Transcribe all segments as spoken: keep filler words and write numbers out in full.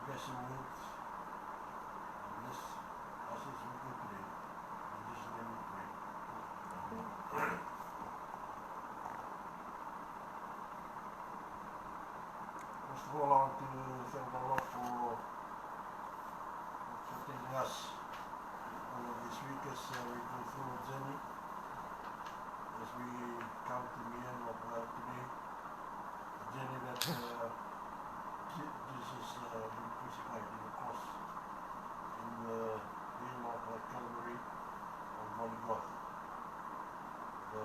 Bless your words and bless us as we go today. In Jesus' name we pray. Amen. First of all, I want to thank the Lord for, for taking us all of this week as, uh, we go through a journey, as we come to the end of, uh, today. The journey that, uh, Je-, Jesus, uh, been crucified in the cross in the hill of, uh, Calvary on Golgotha, the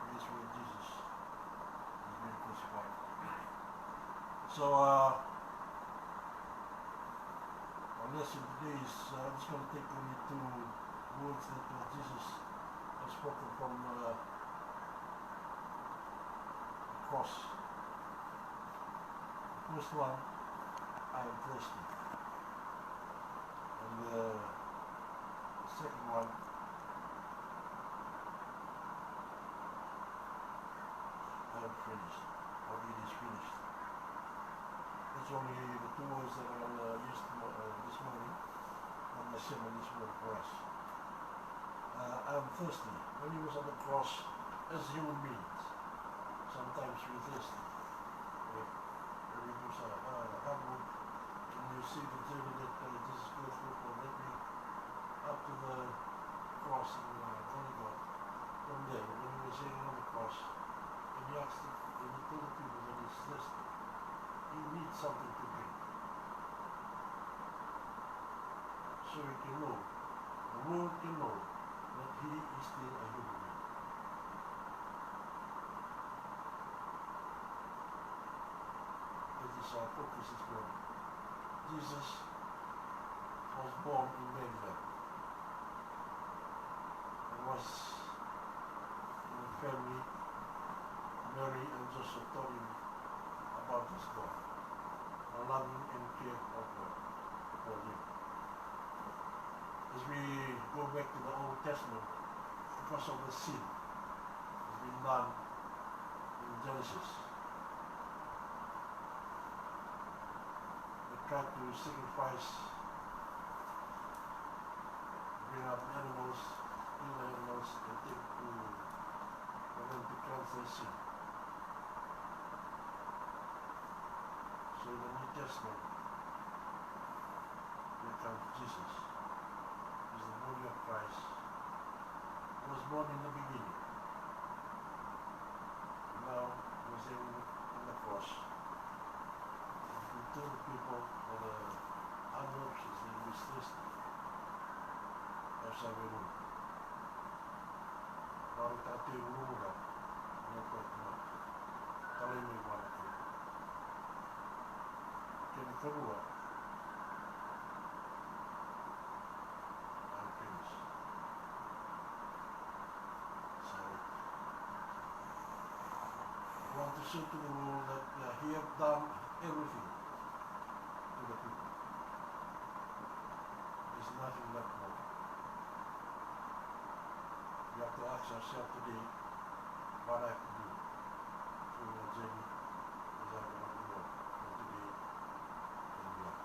place where Jesus has been crucified. So, uh, our lesson today is, uh, I'm just gonna take only two words that, uh, Jesus has spoken from, uh, cross. The first one, "I am thirsty." And the second one, "I am finished," or "It is finished." That's only the two words that I'll, uh, use tomo-, uh, this morning on the sermon this morning for us. Uh, "I am thirsty." When he was on the cross, as human beings, sometimes we thirsty. We, when we do some, uh, hard work, and you see the journey that, uh, Jesus goes through from that week up to the cross in, uh, Golgotha. From there, when he was hanging on the cross, and he asked, and he told the people that he's thirsty, he needs something to drink. So we can know, the world can know that he is still a human being. That is our focus this morning. Jesus was born in Bethlehem. There was in the family, Mary and Joseph taught him about this God, a loving and care of God for him. As we go back to the Old Testament, because of the sin that's been done in Genesis, they tried to sacrifice, bring up animals, kill animals, and take to, for them to cleanse their sin. So in the New Testament, here comes Jesus. He's the body of Christ. He was born in the beginning. Now he was hanging on the cross. He told the people for the hundred years that he was thirsty. That's how we know. Varautaka tu e vuravura na Turaga. Talai mai vua na Kalou. Kena ikarua, I'm finished. Sorry. I want to show to the world that, uh, he have done everything to the people. There's nothing left more. We have to ask ourselves today, what I have to do through my journey as I go on the road from today and beyond.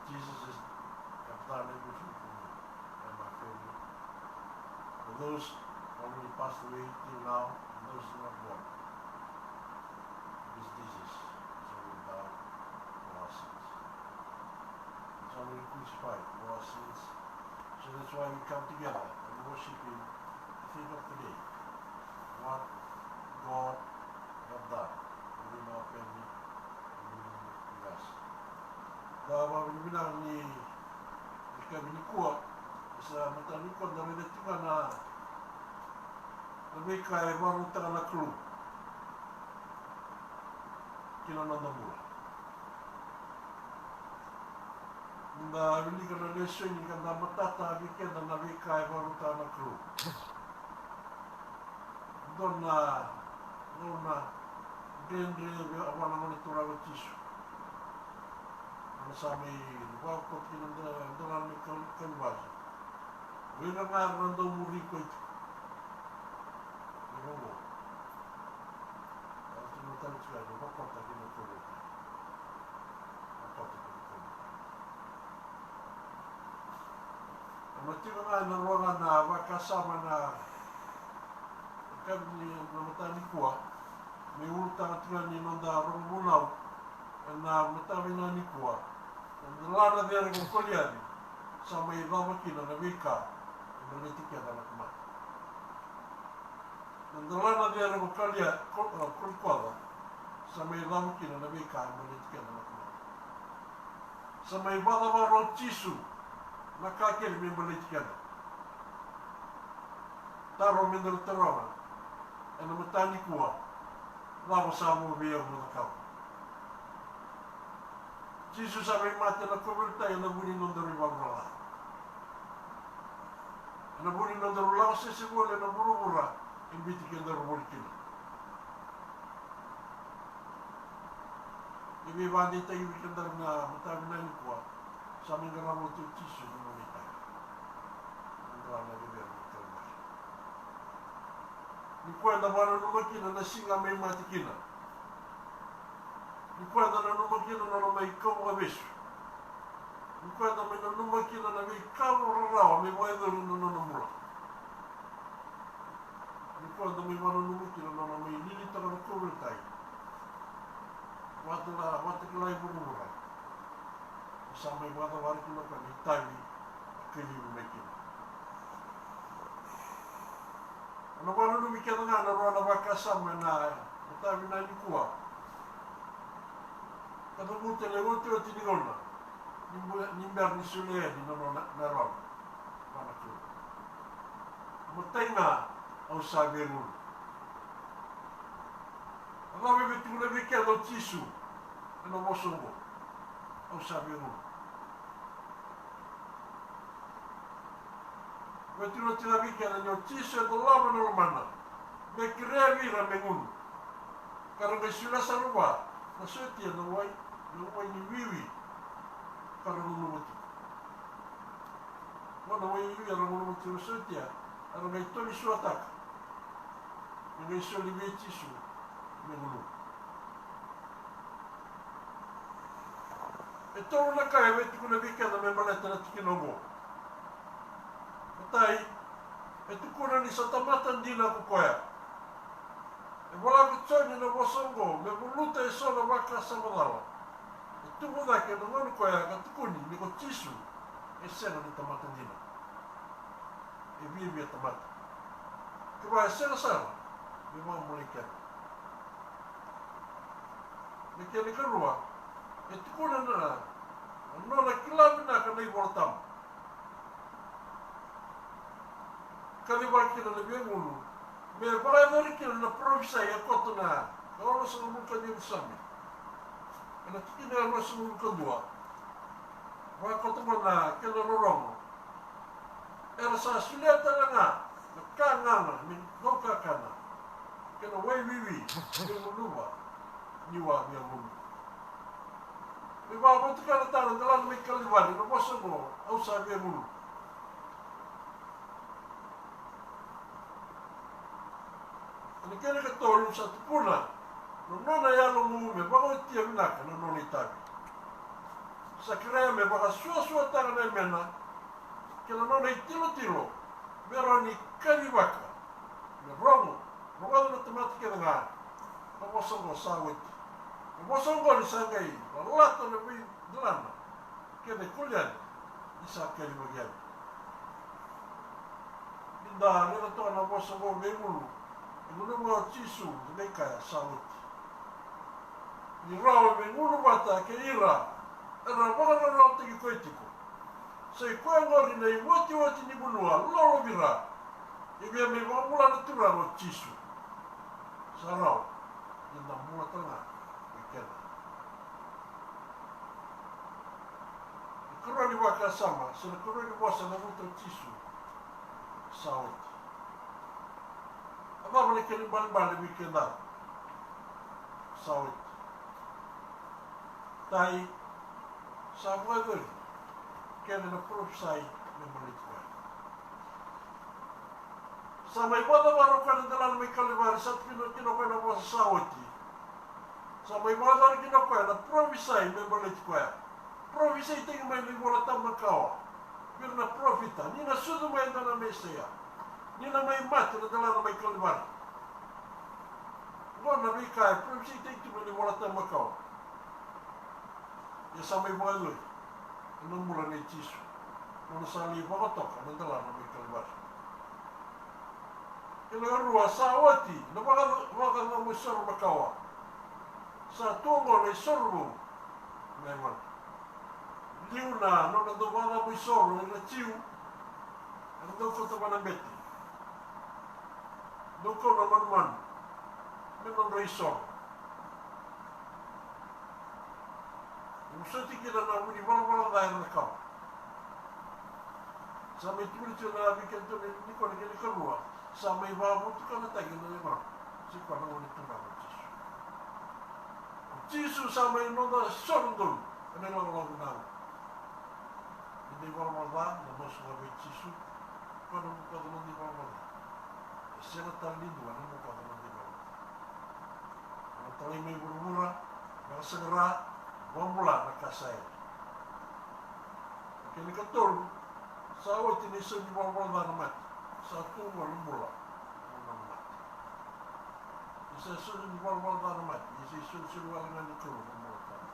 Jesus has have done everything for me and my family. For those already passed away till now, and those not born, this Jesus has already died for our sins. He's already crucified for our sins. So that's why we come together and worship him. Think of today, what God have done within our family and within us. Da vakavinavinaka ni, ni ka vinikua, sa mataka nikua da raica tiko ga na, na veika e vakarautaka na Kalou ki na noda bula. Da wilika na lesoni ka da matata vei keda na veika e vakarautaka na Kalou. Dua na gauna dredre vua na Gone Turaga o Jisu. Ena sa mai vakoti kina dua, dua na mai Kal-, Kalivari. O ira ga era dau muri koya tiko. Ira oqo. Era tiko na talo tiko yani, vakota kina Kalou. Na tiko ga ena rua ga na vakasama na kavi ni na mata nikua, me ulutaga tiko ga ni noda rogo vunau ena mata vinaka nikua. Na delana cere ko Koliaci sa mai cava kina na veika e baleti keda na tamata. Na delana cere ko Kalia ko, ko, Kolikoca sa mai cava kina na veika e baleti keda na tamata. Sa mai vakacavara o Jisu na ka kece me baleti keda. Taro me daru taroga ena mata nikua, cava sa vo vei au meu cakava? Jisu sa mai mate ena kauveilatai ena vuku ni nodaru ivalavala ca. Ena vuku ni nodaru lako sese voli ena vuravura e biuti kedaru voli kina. E veivakadeitaki vei kedaru na mata vinaka nikua, sa mai qarava oti o Jisu na nona itavi. Na delana cecere ni Kalivari. Nikua eda vakananuma kina na siga mai mate kina. Nikua eda nanuma kina na nona mai kau vakavesu. Nikua eda mai nanuma kina na veika rarawa me vakayacori na nona bula. Nikua eda mai vakananuma kina na nona mai lili toka na kauveilatai. Vata na, vata kila e vuravura. Sa mai vakacavara kina o koya na itavi e kacivi mai kina. Au na vakananumi kece ga na rua na vakasama ena mata vinaka nikua. Ka cavuta na iotioti ni gauna ni bu-, ni bera ni solia yani na nona, na nona yalona vua na Kalou. Matai ga, au sa via gunu. A cava e via tukuna vei keda o Jisu ena vosa oqo? Au sa via gunu. Via tukuna tiko vei keda ni o Jisu e dolava na lomana me kerea vei ira me gunu. Ka ra qai solia sara vua na sotia na wai, na wai ni wiwi. Ka ra gunuva tiko. Vua na wai wiwi era gunuva tiko na sotia, era qai tolisuataka. Me qai soli vei Jisu me gunu. E tolu na ka e via tukuna vei keda me baleta na tikina oqo. Matai, e tukuna ni sa tamata dina ko koya. E vola ko Joni na vosa oqo me valuta eso na vakasama cala. E tubu cake na gone koya ka tukuni ni ko Jisu e sega ni tamata dina. E viavia tamata. Kevaka e sega sara me vakabulai keda. Na kena ikarua, e tukuna na, na nona kila vinaka na iVolatabu. Kacivaka kina na via gunu me vakayacori kina na parofisai e koto na onosagavulu ka ciwa ni Same. Ena tikina e ruasagavulu ka dua. Vakakoto mai na kena rorogo. Era sa solia tale ga na ka gaga me daukakana kei na wai wiwi me gunuva ni au a via gunu. Me vakavotukana tale na delana mai Kalivari na vosa oqo, au sa via gunu. Ena kena ikatolu sa tukuna na nona yalo mu me vakaotia vinaka na nona itavi. Sa kerea me vakasuasuataka na yamena kei na nona itilotilo me rawa ni kacivaka me rogo, rogoca na tamata kece ga na vosa oqo sa oti. Na vosa oqo ni sa qai lalata na veidelana kece e Koliaci ni sa kacivaki yani. Ni da raica toka na vosa oqo me gunu, e gunu vua o Jisu, e qai kaya sa oti. Ni rawa me gunu vata kei ira era vakararawataki koya tiko. Sa i koya oqori na iotioti ni vanua lolovira e via mai vakabula na Turaga o Jisu. Sa rawa ni da bula tale ga vei keda. Na karua ni vakasama se na karua ni vosa na vuta o Jisu, sa oti. A cava na kena ibalebale vei keda? Sa oti. Tai, sa vakayacori kece na parofisai me baleti koya. Sa mai vakacavara o koya na delana mai Kalivari, sa tukuna kina o koya na vosa sa oti. Sa mai vakayacori kina o koya na parofisai me baleti koya. Parofisaitaki mai na iVolatabu makawa. Vei ira na parofita, ni na sucu mai e dua na Mesaia, ni na mai mate na delana mai Kalivari. Oqo na veika e parofisaitaki tu mai na iVola Tabu makawa. Ia sa mai vakayacori ena bula nei Jisu, nona sa lai vakatoka na delana mai Kalivari. Kena karua, sa oti na vaka, vakacabo isoro makawa. Sa tu oqo na isoro vou. Na yagona. Liu na nona dau vakacabo isoro ira na Jiu. Era dau kauta vua na bete, dau kau na manumanu me nodra isoro. E vosoti kina na vu ni valavala ca era cakava. Sa mai tukuni tiko na vei kedatou na nikua na kena ikarua, sa mai vakavotukanataki na yagona, se koya na Gone Turaga o Jisu. O Jisu sa mai noda isoro donu ena ilakolako na aua. Ni dei valavala ca, na masu ga vei Jisu, koya na bokoca noda ivalavala ca. E sega tale ni dua na bokoca noda ivalavala ca. Na talai mai vuravura, vakasaqara, vakabula na ka sa yali. Kena ikatolu, sa oti na isau ni valavala ca na mate. Sa tu vua na bula, na nona mate. Ni sa isau ni valavala ca na mate, ni sa isau sili wale ga ni Kalou na bula tale.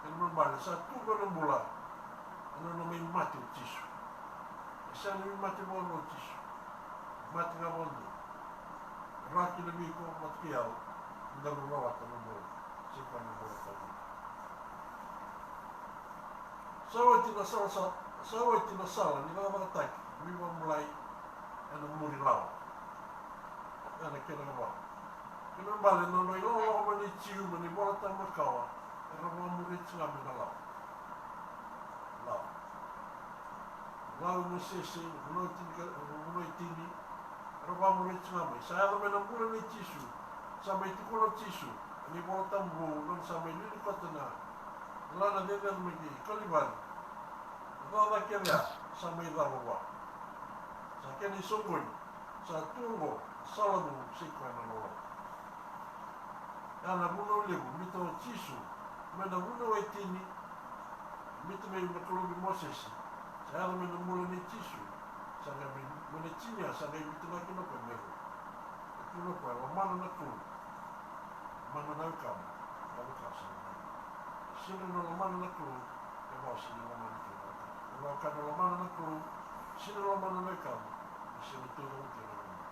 Kena ibalebale, sa tu vua na bula ena nona mai mate o Jisu. E sega ni mai mate vakarua o Jisu. Mate ga vakadua. Ra kina vei iko vata kei au, ni da rawata na bula, se koya na bula tale. Sa oti na sala, sa, sa oti na sala ni cakacakataki, veivakabulai ena muri lawa. Ena kena ikava. Kena ibalebale, na nodra ilakolako mai na Jiu mai na iVola Tabu makawa, era vakamuria tiko ga mai na lawa. Lawa. Lawa i Mosese, vunau tini ka, vunau e tini, era vakamuria tiko ga mai. Sa yaco mai na bula nei Jisu, sa mai tukuna o Jisu ena iVola Tabu vou, nona sa mai lili koto na delana cecere mai kei Kalivari. Na cakacaka kece ya sa mai cava vua. Sa kena isoqoni, sa tu oqo na sala vou, se koya na loloma. Ya na vunau levu biuta o Jisu mai na vunau e tini, biuta mai na Kalou vei Mosese. Sa yaco mai na bula nei Jisu, sa qai mai, mai na tini ya sa qai biuta ga kina o koya me rua. E tukuna o koya, lomana na Kalou, lomana na wekamu, ka vaka sa lomana. Sega ni lomana na Kalou kevaka o sega ni lomana kina na wekamu. Kevaka o lomana na Kalou, sega ni lomana na wekamu, o sega ni taucoko kina na wekamu.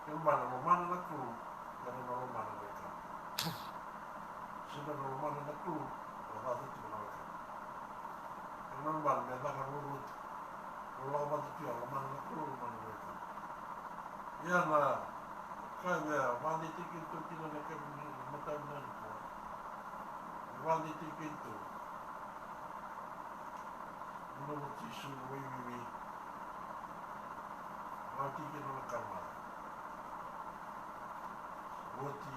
Kena ibalebale, lomana na Kalou, kei na lomana na wekamu. Sega ni lomana na Kalou, o cata tiko na wekamu. Kena ibalebale, me caka ruarua tiko. Loloma vata tu ya, lomana na Kalou, lomana na wekamu. Ia na ka e vakadeitaki keitou kina na yakavi ni mataka nikua. E vakadeitaki keitou. Nona o Jisu na waiwaiwai. Vakadeitaki kina na karamaca. Oti,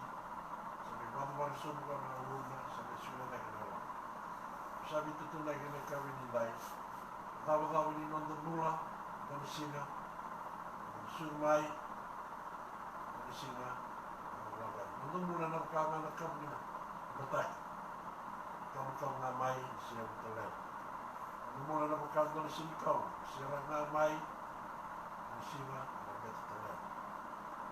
sa qai vakacavara sobu koya na gauna, sa qai solia cake na yalona. Sa veitutudaki ena yakavi nidai. Cavacava ni noda bula, dua na siga, dua na suru mai, dua na siga, dua na lagani. Noda bula ena vaka ga na kavu ni mataka. Kamukamu ga mai, ni seyavu tale. Noda bula ena vaka dua na senikau, seraka ga mai, ni siga, ni bete tale.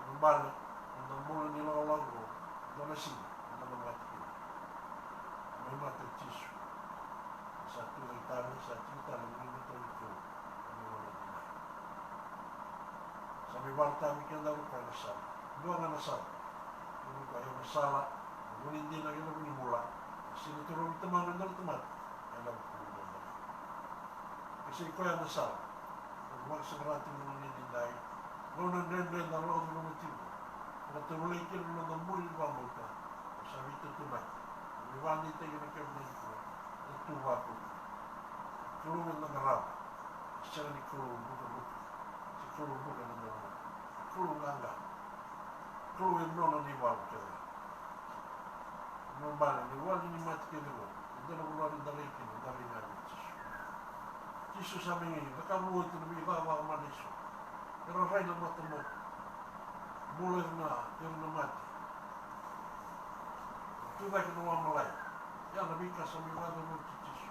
Kena ibalebale, noda bula ni lakolako, dua na siga, eda na mate kina. Mai mate o Jisu. Sa tu cake tale, sa tiko tale, mai mate o Jisu. Sa mai vakaraitaka vei keda o koya na sala. Dua ga na sala. Dua ga na sala. Na vu ni dina kei na vu ni bula. Sega ni torovi Tamaqu e dua na tamata ena vuku ni dua na tamata. Ka sa i koya na sala. Au vakasaqara tiko na gauna edaidai. Gauna dredre eda lako curuma tiko. Vakatovolei kina na noda bula ni vakabauta. Au sa veitutubaki. Au vakadeitaki ena yakavi nikua. Na tu vakauta. Kalou eda qarava. Sega ni Kalou bukabuka. Se Kalou buka na noda. Kalou qaqa. Kalou e nona na ivalu kece ga. Kena ibalebale, na iwali ni mate kece oqo, e dua na vanua ni da rai kina, da rai ga vei Jisu. Jisu sa mai cakava oti na veicakacaka mana eso. Era rai na mataboko. Bula ira na, ira na mate. Tucake na wa malai. Ya na veika sa mai vakayacora oti o Jisu.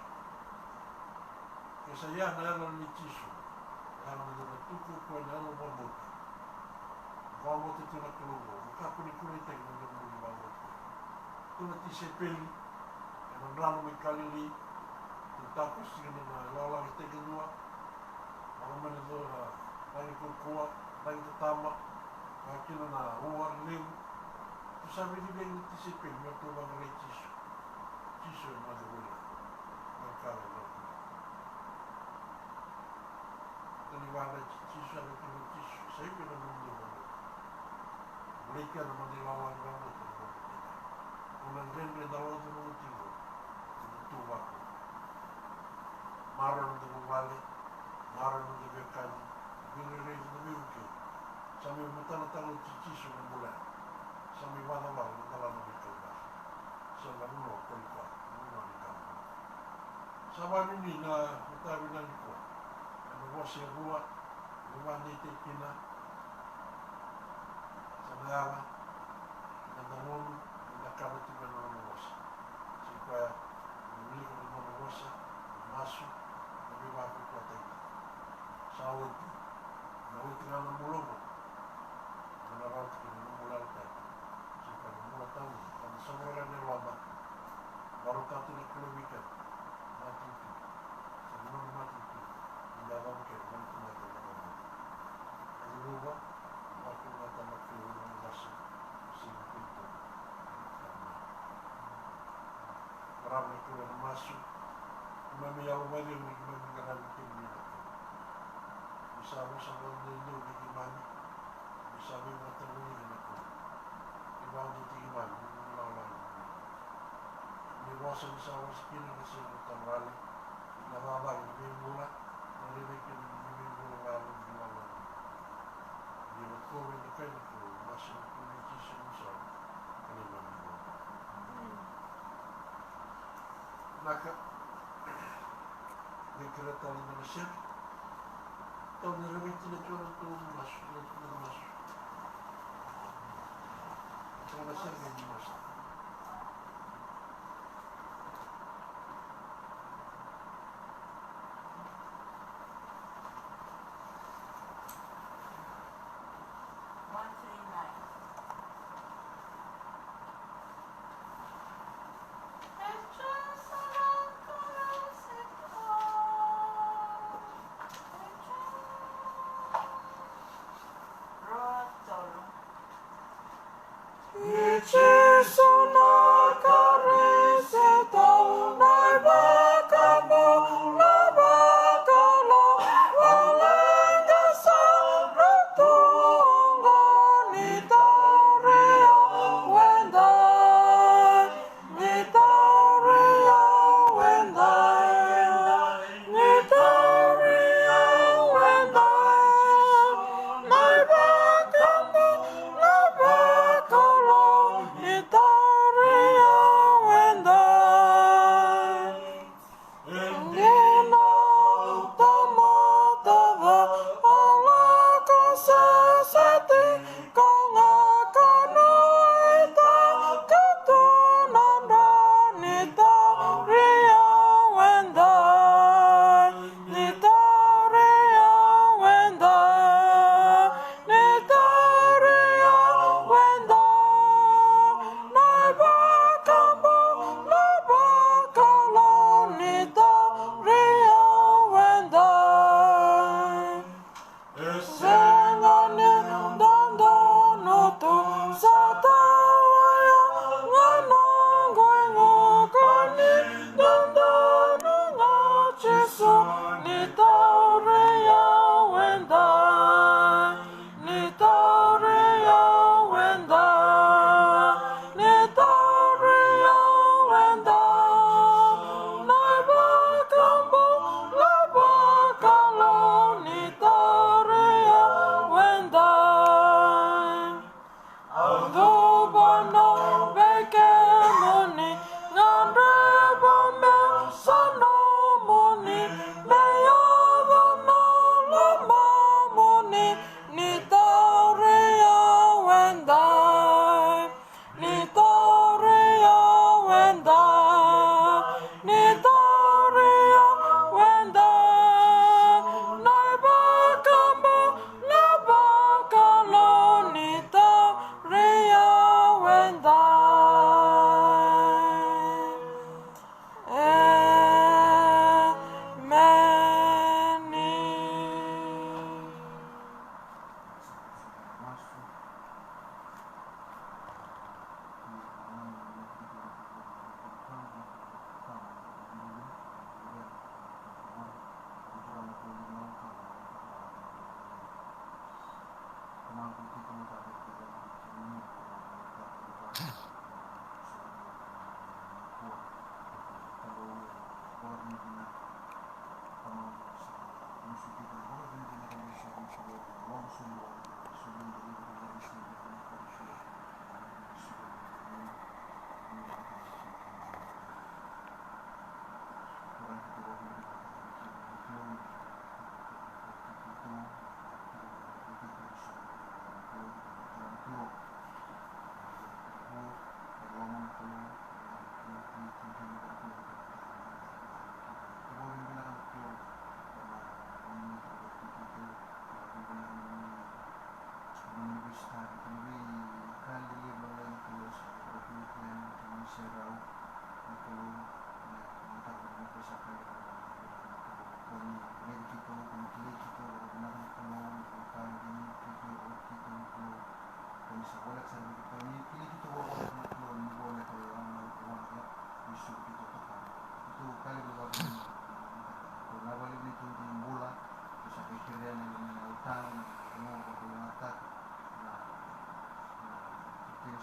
Sa ia na yalo ni Jisu, na yalo ni dua na tuku o koya na yalo vakabauta. Vakabauta tu na Kalou qo, me kakua ni kureitaki na nomuni vakabauta. Tu na tisaipeli ena drano mai Kalili, tu takoso tiko na ilakolako e tekidua, lako mai na dua na lagi kaukaua, lagi tatama, lako kina na ua levu. Tu sa veiveikau na tisaipeli me ratou vaqarai Jisu. Jisu e macawa voli, na ka e lako. Ratou ni vaqarai Jisu, a ratou ni Jisu, sa i vei na nomudou vakabauta? Volai keda meda ilakolako vakabauta na vakabauta. Au na dredre da lako curuma tiko, da tu vaqo. Maroroi na noda vuvale, maroroi na noda veiwekani, veirairai, na veivukei. Sa mai matanataka oti Jisu na bula ya. Sa mai vakacavara na dalana mai Kalivari. Sa na vanua o koya, na vanua ni Kalou. Sa vakanuinui na mataka vinaka nikua. Ena vosa e rua, me vakadeitaki kina. Sa na yaga, na dagonu, na kana tiko ena nona vosa. Sa i koya, na wilika na nona vosa, na masu, na veivakaukauwataki. Sa oti, na oti ga na bula oqo. Ena rawati kina na bula yalotaka. Sa i koya na bula tawamudu, ka na savura ga na loma. Vakarautaka na Kalou vei keda. Matanitu. Sa na nona matanitu. Ni da yacova kina na nona tamata na nona. Ena luva, vakarautaka na Kalou na nona vosa. Sa na keitou. Qarava na Kalou ena masu. Keimami yalo vacegu ni keimami qaravi kemuni na Kalou. Ni sa vosa vakadodonu vei keimami. Ni sa veivakatavulici na Kalou. Ni vakadodonu vei keimami na nomu lawalawa. Ni vosa ni sa vosa kina na sega ni tavale. Ni na vavaki ni veibula. Na rairai kina ni veibula vakayago ni lawalawa. Ni na kovi na kai na Kalou. Masu na Kalou ni Jisu ni sa. Ka ni mami. Naka. Ni kere tale na sere. Tau ni rairai kina tu na tu masu, na tu masu. Tau na sere ni masu. One three nine.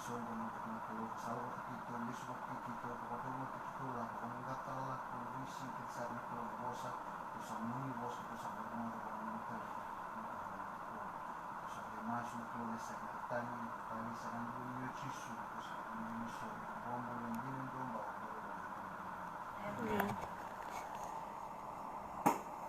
Soqo na bula na Kalou, ka sa lavata keitou, lesu vata kei keitou, ka vakatavulici keitou, ka vakamagata na Kalou, veisei kece sara na Kalou na vosa, keitou sa gone ni vosa, keitou sa vakarogoca, vakarogoca tale. Keitou sa veimasu na Kalou, na sega na tani, na tani, sega na bula ni o Jisu.